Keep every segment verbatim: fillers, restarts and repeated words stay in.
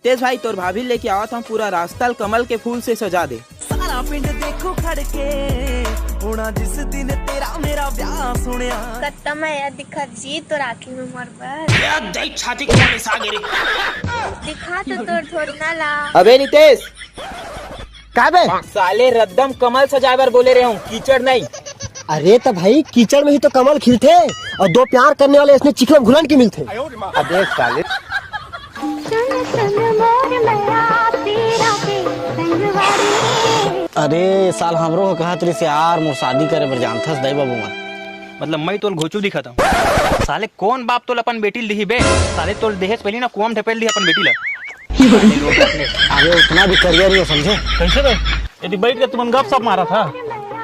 तेज भाई, तोर भाभी लेके आवत हूँ, पूरा रास्ता ल कमल के फूल से सजा दे। सारा पिंड देखो खड़ के, होना जिस दिन तेरा मेरा ब्याह सुनिया। कत्ता मैं दिखत जी तोर आँखी में मोर बर। ए, देख छाती के ऊपर आ गे रे। दिखा तो तोर धोतना ला। अबे नितेश, का बे? साले रद्दम कमल सजाए बर बोले रहे हूँ, कीचड़ नहीं। अरे तो भाई, कीचड़ में ही तो कमल खिलथे और दो प्यार करने वाले इसने चिखला घुलन के मिलथे। अबे साले। अरे साल हमरो ह कहत रहिस यार, मोर शादी करे बर जानथस दाई बाबू मन। मतलब मैं तोल घोचू दिखत हूँ? साले कौन बाप तोल अपन बेटी ल दिही बे? साले तोल देहेज पहली ना कुआं म ढकेल दिही अपन बेटी ला। अरे उतना भी करिया नहीं हो समझे। कैसे बे? यदि बैठ के तुमन गपशप मारत हा,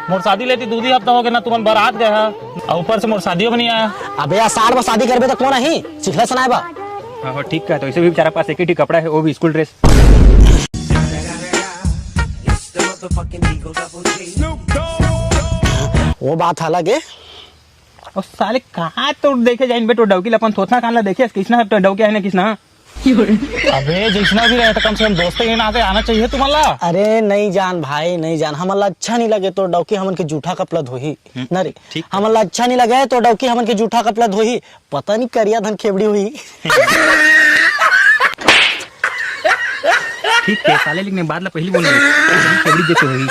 मोर शादी लेती दू दी हफ्ता हो गए ना, तुमन बारात गए हा, और ऊपर से मोर शादियों में नहीं आया। अबे यार, साल में शादी करबे तो कौन आही चिखला सुनाए बा? हाँ, हाँ, ठीक है, तो इसे भी बेचारा पास एक ही ठीक कपड़ा है, वो भी स्कूल ड्रेस। वो बात अलग है। और साले कहाँ तो देखे जाइन बे, तो डौकी ला अपन थोथना कान ला देखे, किसना है तो डौकी है ना किसना। अबे जैसना भी रहे तो कम से कम दोस्त के नाते आना चाहिए तुमन ला। अरे नहीं जान भाई, नहीं जान, हमन ला अच्छा नहीं लगे तो डौकी हमन के जूठा कपला धोही। हम्म, ना रे, ठीक। हमन ला अच्छा नहीं लगे तो डौकी हमन के जूठा कपला धोही। पता नहीं करिया धन खेबड़ी हुई। ठीक है साले, लेकिन बात ला पहली बोलना, खेबड़ी देते हुई।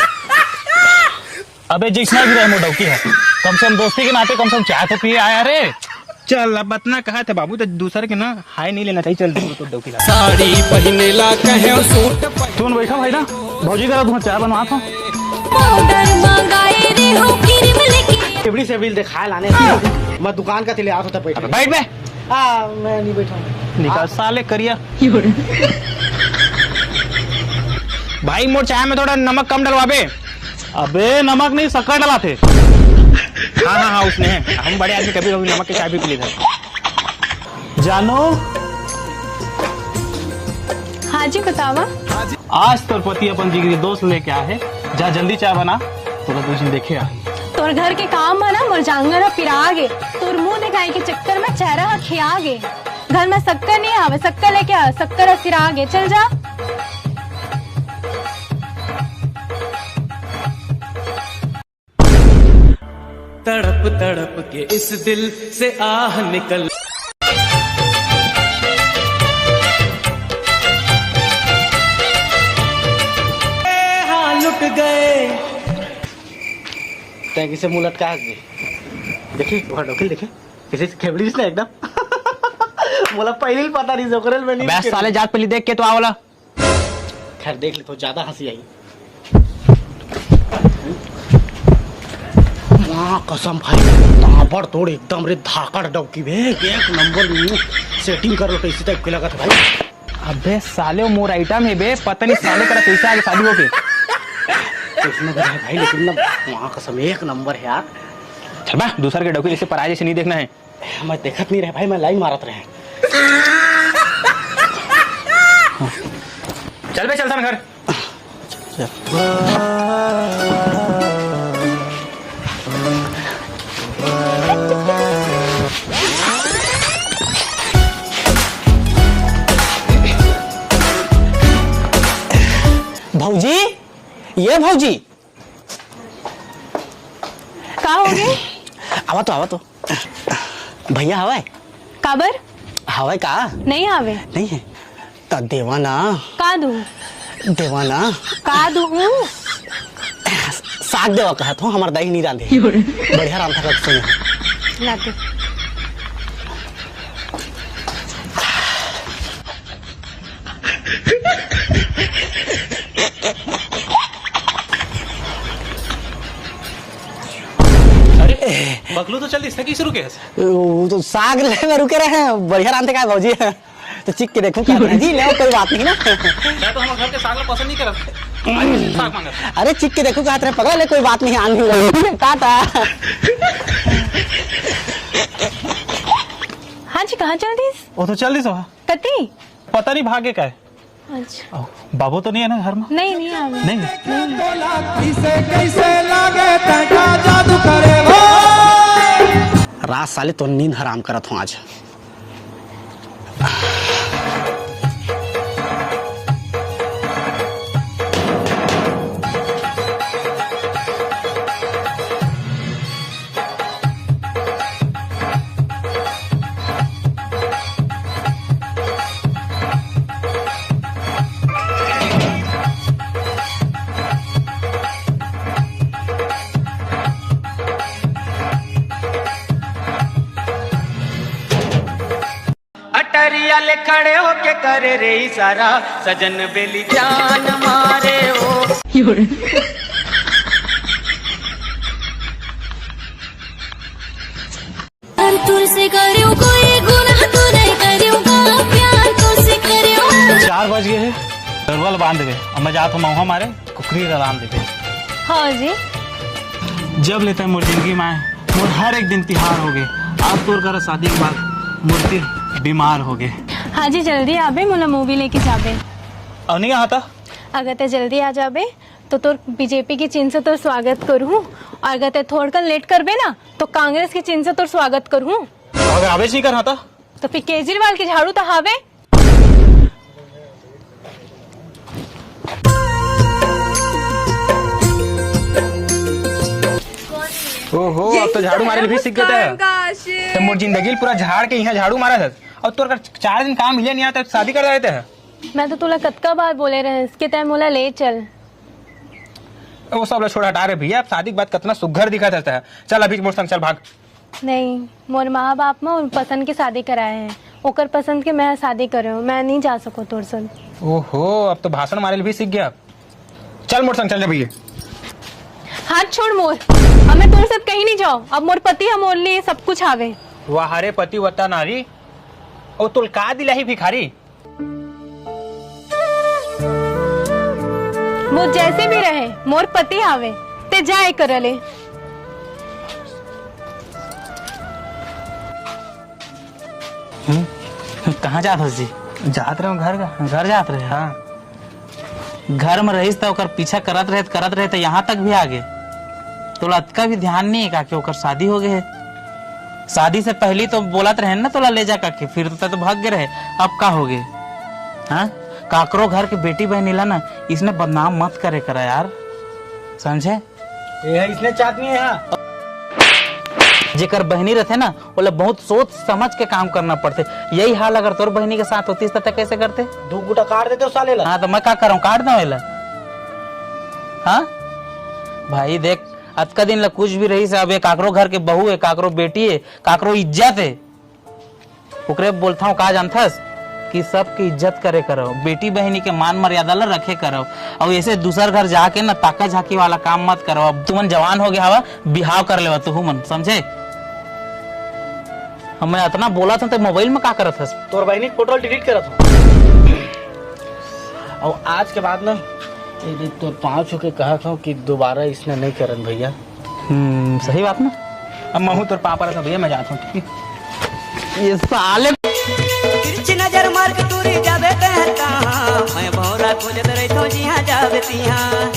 अबे जैसना भी रहे मोर डौकी है, कम से कम दोस्ती के नाते कम से कम चाय तो पिए आया रे। चल, अब अतना कहा थे बाबू, तो दूसर के ना हाय नहीं लेना चाहिए। चल, तू तो डौकी ला। साड़ी पहने ला कहे सूट पहन। तुम बैठो भाई ना, भौजी करा तुम्हें चाय बनवा था। पाउडर मंगाए रे हो क्रीम लेके। खेबड़ी से बिल दिखाए लाने। मैं दुकान का तिले आता था बैठ। बैठ बे। आ, मैं नहीं बैठा। निकाल साले करिया। भाई मोर चाय में थोड़ा नमक कम डलवाबे। अबे नमक नहीं, शक्कर डलाथे। हाँ, हाँ, हाँ, उसने है। हम बड़े आदमी कभी कभी नमक के चाय भी पी लेते हैं। जानो। हाँ जी, बतावा। आज तोर पति अपन जिगरी दोस्त लेके आए है, जा जल्दी चाय बना, तोला दो झन देखे आ। तोर घर के काम म ना मोर जांगर ह पिरा गे, तोर मुंह दिखाई के चक्कर में चेहरा ह खिया गे। घर में शक्कर नहीं आवे, शक्कर लेके आ, शक्कर ह सिरा गे, चल जा। तड़प तड़प के इस दिल से आह निकल। हाँ, लुट गए। तैं किसे मुंह लटका हस बे? देखी, वहाँ डोकिल देखे, किसी से खेबड़ी ना एकदम। मोला पहले ही पता नहीं, जोकरल में नहीं बे। साले जात पहली देख के तो आवला। खैर, देख ले तो ज्यादा हंसी आई। वाह, कसम भाई, ताबड़तोड़ एकदम रे, धाकड़ डौकी बे, एक नंबर। सेटिंग कर लो, कैसी टाइप के लगत है भाई। अबे साले, वो मोर आइटम है बे, पता नहीं साले करा कैसे आगे शादी होके। कैसे लग रहा है भाई, लेकिन ना, वाह कसम, एक नंबर है यार। चल बा, दूसर के डौकी जैसे पराये जैसे नहीं देखना है। मैं देखत नहीं रहे भाई, मैं लाइन मारत रहे। चल बे, चलथन घर। भौजी, ये भौजी। का हो गे? आवा तो, आवा तो। भैया हवय? काबर? हवय का? नहीं आवे। नहीं है? त देवा ना। का दूँ? देवा ना। का दूँ? साग देवा कहत हो, हमर दाई नहीं रांधे। बढ़िया रांधा का सुने। ला दे। अरे, बकलू तो चल, इसने की शुरू किया? वो तो साग ले में रुके रहे हैं, बढ़िया रांधे का है भौजी। तो चिक के देखो क्या है। जी, ले, कोई बात नहीं ना। मैं तो हमारे घर के साग ला पसंद नहीं करत। साग मांगत। अरे, चिक के देखो क्या है, पकड़ ले, कोई बात नहीं, आंधी उड़ाई। टाटा। हाँ जी, कहाँ चल दिस? वो तो चल दिस वहाँ। कती? पता नहीं भागे का है। अच्छा। बाबू तो नहीं है ना घर में? नहीं, नहीं आवे। नहीं? नहीं। रात साले तो नींद हराम करत हूँ आज। खड़े होके करे रे इशारा, सजन बेली जान मारे ओ। और तुझसे करूं कोई गुनाह तो नहीं करूंगा, प्यार तुझसे करूं। चार बज गए हैं, दरुआ ल बांध दे। अब मैं जात हूँ महुआ मारे, कुकरी ल राम देवे। हाँ जी। जब लेता है मोर जिंदगी में आए, मोर हर एक दिन तिहार हो गए। आज तोर करा शादी के बाद मोर दिल बीमार हो गए। हाँ जी, जल्दी आबे, मोला मूवी लेके जाबे। और नहीं आता। अगर ते जल्दी आ जाबे तो तोर बीजेपी के चिन्ह से तोर स्वागत करूँ, और अगर ते थोड़कन लेट करबे ना तो कांग्रेस के चिन्ह से तोर स्वागत करूँ। अगर आवेश नहीं कर आता। तो फिर केजरीवाल के झाड़ू तो हावे। ओहो, अब तो झाड़ू मारे भी सीख गए। तो मोर जिंदगी पूरा झाड़ के यहाँ झाड़ू मारा था। अब तोर कर चार दिन काम मिले नहीं आता, शादी कर देते हैं। मैं तो तोला कतका बार बोले रहे कि तै मोला ले चल। वो सब ला छोड़, हटा रे भैया। अब शादी के बाद कितना सुघर दिखा था। चल अभी मोर संग चल, भाग। नहीं, मोर माँ बाप में उन पसंद के शादी कराए हैं, ओकर पसंद के मैं शादी करे हूँ, मैं नहीं जा सको तोर संग। ओहो, अब तो भाषण मारे भी सीख गया। चल मोर संग चल जा भैया। हाथ छोड़ मोर, अब मैं तोर साथ कहीं नहीं जाओ। अब मोर पति हम मोर लिए सब कुछ आवे। वाह रे पतिव्रता नारी, ओ तोल का दिलाही भिखारी। वो जैसे भी रहे, मोर पति आवे, ते जाए कर ले। हम्म? कहाँ जात हस जी? जात रहे घर का। घर जात रहे? हाँ। घर में रहिस त ओकर पीछा करत रहे, करत रहे त यहाँ तक भी आ गए। तोला अतका भी ध्यान नहीं है का कि ओकर शादी हो गए है? शादी से पहले तो बोलत रहे ना तोला ले जा का के, फिर तो, तो भाग गए रहे। अब का हो गए? हाँ, काकरो घर के बेटी बहनी ला ना इसने बदनाम मत करे करा यार, समझे? ये है, इसने चाटनी है यहाँ। जेकर बहनी रहते ना, ओला बहुत सोच समझ के काम करना पड़ते। यही हाल अगर तोर बहनी के साथ होतीस त तैं कैसे करते? दो गुटा काट देते हो साले ला। हाँ, तो मैं का करूँ, काट दूँ एला? हाँ भाई देख, अतका दिन ला कुछ भी रहिस, अब ये काकरो घर के बहू है, काकरो बेटी है, काकरो इज्जत है। ओकरे बोलथव का जानथस कि सबके इज्जत करे करव, बेटी बहिनी के मान मर्यादा ला रखे करव, अउ ऐसे दूसर घर जाके न ताका झाकी वाला काम मत करव। अब तुमन जवान हो गया हवा, बिहाव कर लेवा तुहू मन, समझे? हम मैं अतना बोलत हूँ तो मोबाइल में का करत हस? तोर बहिनी के फोटो डिलीट करत हूँ। और आज के बाद ना ये देख, तोर पाँव छू के कहत हूँ कि दोबारा इसने नहीं करन भैया। हम्म, सही बात ना। अब महू तोर पापा रहा भैया, मैं जाता हूँ, ठीक है? ये साले तिरछी नजर मार के टूरी जाबे तैं कहाँ, मैं भौरा खोजत रहिथौं जिहाँ जाबे तिहाँ।